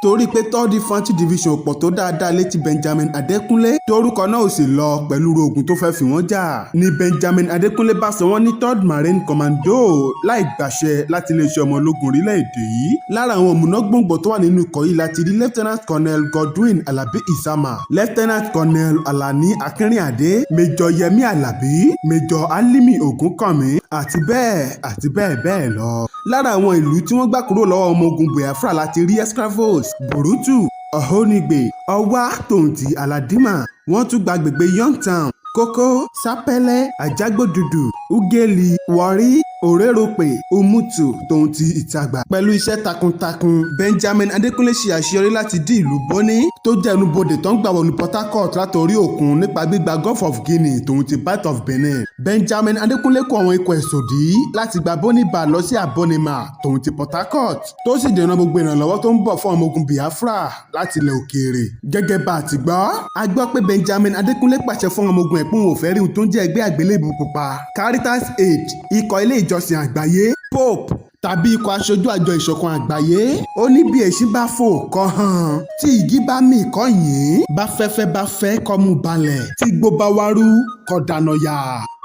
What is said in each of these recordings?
Torí pé Third Infantry Division pọ̀ tó dáadáa létí Benjamin Adékúnlé, torúkọ náà ò sì lọ pẹ̀lú ogun tó fẹ́ fi wọ́n jà, ni Benjamin Adékúnlé bá sọ wọ́n ní Third Marine Commando láì gbàṣẹ láti iléeṣẹ́ ọmọ ológun orílẹ̀-èdè yìí. Lára àwọn òmùnágbòǹgbò tó wà nínú ikọ̀ yìí láti rí Lieutenant Colonel Godwin Alabi Isama, Lieutenant Colonel Alani Akínrìnàdé, Major Yẹmi Alabi, Major Alimi Ògúnkànmí, àti bẹ́ẹ̀ àti bẹ́ẹ̀ bẹ́ẹ̀ lọ. Lára àwọn ìlú tí wọ́n gbà kúrò lọ́wọ́ ọmọ ogun Biafra láti rí Escravos, Burutu, Ọ̀hónìgbè, Ọwá tòun ti Aladima. Wọ́n tún gba agbègbè Youngtown, Kókó, Sápẹ́lẹ́, Àjágbódùdù, Ughelli, Warri, Orerokpe, Umutu tòun ti Ìtàgbà. Pẹ̀lú iṣẹ́ takuntakun, Benjamin Adékúnlé ṣe àṣeyọrí láti dí ìlú Bonny, tó jẹ́ ẹnubodè tó ń gbà wọnú Port Harcourt látòrí òkun, nípa gbígba Gulf of Guinea tòun ti Bight of Benin. Benjamin Adékúnlé kó àwọn ikọ̀ ẹ̀ sòdí láti gba Bonny Bar lọ sí Abonnema tòun ti Port Harcourt, tó sì dènà gbogbo ìrànlọ́wọ́ tó ń bọ̀ fún ọmọ ogun Biafra láti ilẹ̀ òkèèrè. Gẹ́gẹ́ bá a ti gbọ́, a gbọ́ pé Benjamin Adékúnlé pàṣẹ fún ọmọ ogun ẹ̀ pé òun ò fẹ́ rí ohun tó ń jẹ́ ẹgbẹ́ àgbélébùú pupa, Caritas Aid, ikọ̀ ilé ìjọsìn àgbáyé, Pope tàbí ikọ̀ aṣojú àjọ ìṣọ̀kan àgbáyé. Ó ní bí èsì bá fò kọ́ hàn, tí igi bá mì kọ́ yìn, bá fẹ́fẹ́ bá fẹ́ kọ́ mú balẹ̀, tí igbó bá wárú kọ́ dáná yá.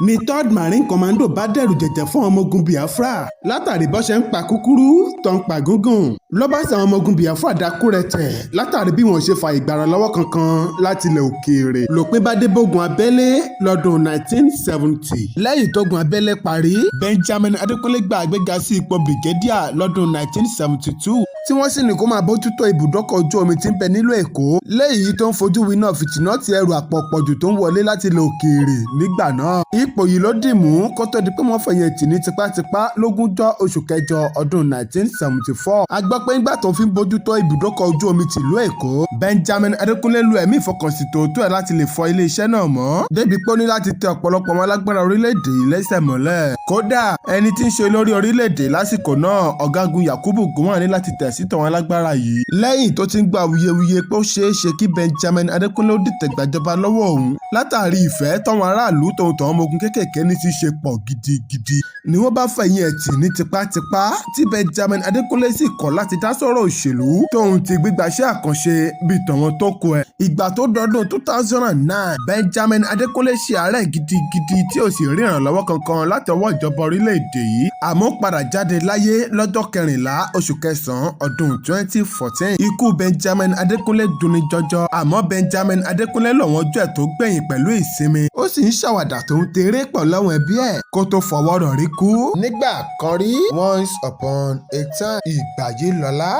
Ni Third Marine Commando bá dẹ̀rù jẹ̀jẹ̀ fún ọmọ ogun Biafra látàrí bó ṣe ń pa kúkúrú tó ń pa gúngùn. Ló bá sì àwọn ọmọ ogun Biafra dákú rẹ̀ tẹ̀ látàrí bí wọ́n ṣe fa ìgbàrà lọ́wọ́ kankan láti ilẹ̀ òkèèrè. Lòpin bá dé bógun abẹ́lé lọ́dún 1970. Lẹ́yìn tógun abẹ́lé parí, Benjamin Adékúnlé gba àgbéga sí ipò brigadier lọ́dún 1972, tí wọ́n sì ní kó máa bójútó ibùdókọ̀ ojú omi tí ń bẹ nílùú Èkó, léyìí tó ń fojú winá fìtínà ti ẹrù àpọ̀pọ̀jù tó ń wọlé láti ilẹ̀ òkèèrè nígbà náà. Ipò yìí ló dì mú kó tó di pé wọ́n fẹ̀yìntì ní tipátipá lógúnjọ́ oṣù kẹjọ ọdún 1974. A gbọ́ pé ńgbà tó fi ń bójútó ibùdókọ̀ ojú omi tìlú Èkó, Benjamin Adékúnlé lu ẹ̀mí ìfọkànsìn tòótọ́ ẹ̀ láti lè fọ iléeṣẹ́ náà mọ́, débi pé ó ní láti tẹ ọ̀pọ̀lọpọ̀ ọmọ alágbára orílẹ̀-èdè yìí lẹ́sẹ̀ mọ́lẹ̀. Kódà, ẹni tí ń ṣe olórí orílẹ̀-èdè lásìkò náà, Ọ̀gágun Yakubu Gowon, ní láti tẹ̀ sí tọ̀wọ́n alágbára yìí lẹ́yìn tó ti ń gba awuyewuye pé ó ṣeé ṣe kí Benjamin Adékúnlé ó dìtẹ̀ gbàjọba lọ́wọ́ òun, látàrí ìfẹ́ tọ́wọn aráàlú tòun tàwọn ọmọ ogun kéékèèké ní ti ṣe pọ̀ gidigidi, ni wọ́n bá fẹ̀yìn ẹ̀ tì ní tipátipá, tí Benjamin Adékúnlé sì kọ̀ láti dá sọ̀rọ̀ òṣèlú tóun ti gbígbaṣẹ́ àkànṣe bíi tọ̀wọ́n tó kù ẹ̀. Ìgbà tó dọdún 2009, Benjamin Adékúnlé ṣe àárẹ̀ gidigidi tí ò sì rí ìrànlọ́wọ́ kankan láti ọwọ́ ìjọba orílẹ̀-èdè yìí, àmọ́ ó padà jáde láyé lọ́jọ́ 14 oṣù kẹsàn-án ọdún 2014. Ikú Benjamin Adékúnlé dunni jọjọ, àmọ́ Benjamin Adékúnlé lọ́wọ́n ọjọ́ ẹ̀ tó gbẹ̀yìn pẹ̀lú ìsinmi, ó sì ń ṣàwàdà tó ń teré pọ̀ láwọn ẹbí ẹ̀ kó tó fọwọ́ rọrí kú. Nígbà kan rí, once upon a time, Ìgbàyílọlá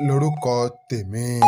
lórúkọ tèmi.